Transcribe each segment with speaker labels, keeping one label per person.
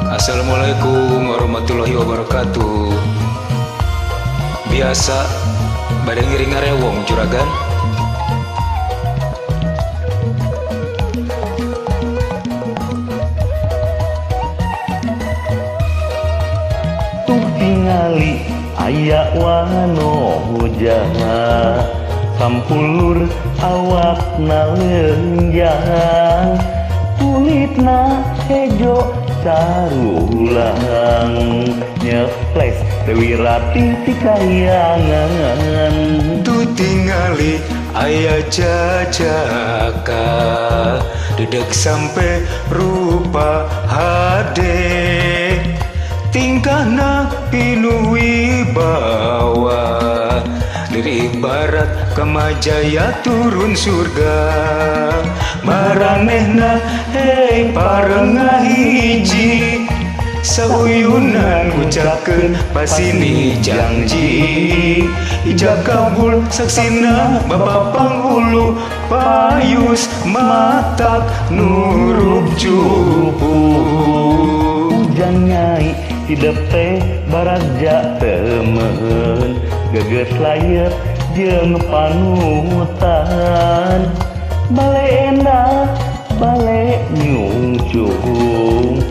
Speaker 1: Assalamualaikum warahmatullahi wabarakatuh. Biasa bade ngiring ngarewong juragan.
Speaker 2: Tuh tingali aya wanoja sampulur awakna leunjang kulitna hejo sarulang nyeples Dewi Ratih ti kayangan.
Speaker 1: Tuh tingali aya cacaka dedek sampe rupa hade tingkahna pinuh wibawa dari barat Kamajaya turun surga. Maranehna hei parengah hiji sauyunan ngucapkeun pasini janji ijab kabul saksina bapa panghulu payus matak nurub cupu.
Speaker 2: Ujang nyai hidep teh baragja temen geges layet jeung panutan bale endah bale nyungcung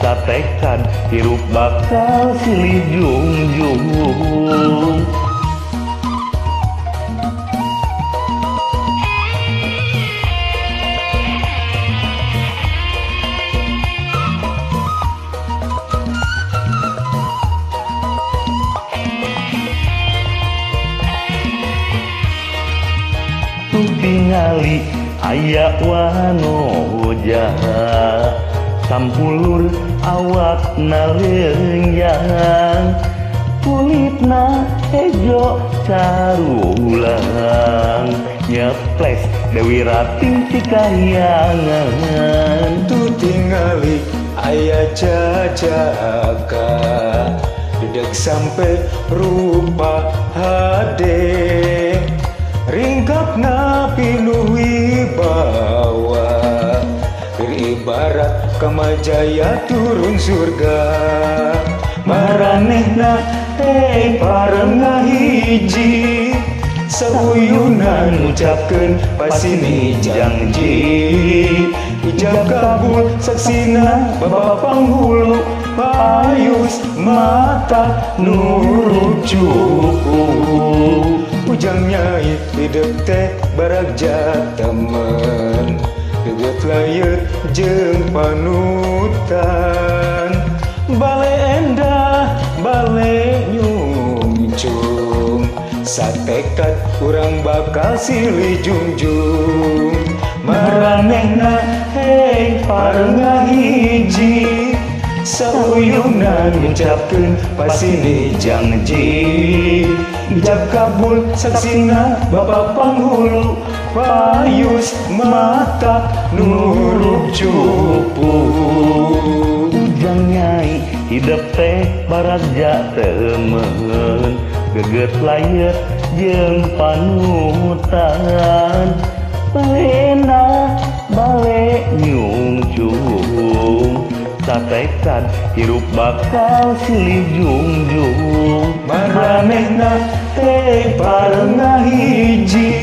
Speaker 2: satekad hirup bakal silih jungjung. Tuh tingali aya wanoja sampulur awakna leunjang kulitna hejo carulang nyeples Dewi Ratih ti kayangan.
Speaker 1: Tuh tingali aya cacaka dedek sampe rupa hade ringkapna pinuh wibawa dari barat Kamajaya turun surga. Maranehna hei parengah hiji sauyunan ngucapkeun pasini janji ijab kabul saksina bapa panghulu payus mata nurub cupu. Ujang nyai hidep teh baragja temen geget layet jeung panutan bale endah bale nyungcung satekad urang bakal silih jungjung. Maranehna hei parengah hiji sauyunan ngucapkeun pasini janji ijab kabul saksina bapa panghulu payus mata nurub cupu.
Speaker 2: Ujang nyai hidep teh baragja temen geget layet jeung panutan bale endah bale nyungcung satekad hirup bakal silih jungjung.
Speaker 1: Maranehna hei parengah hiji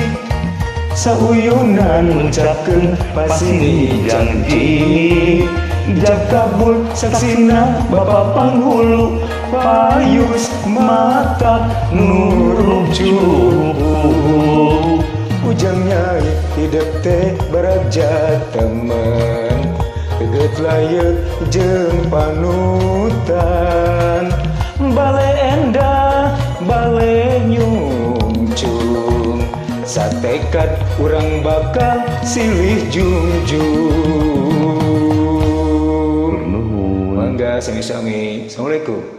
Speaker 1: sauyunan ngucapkeun pasini janji ijab kabul saksina bapa panghulu payus mata nurub cupu. Ujang nyai hidep teh baragja temen geget layet jeung panutan bale endah bale nyungcung satekad urang bakal silih jungjung.
Speaker 2: Nuhun.
Speaker 1: Mangga sami-sami. Assalamualaikum.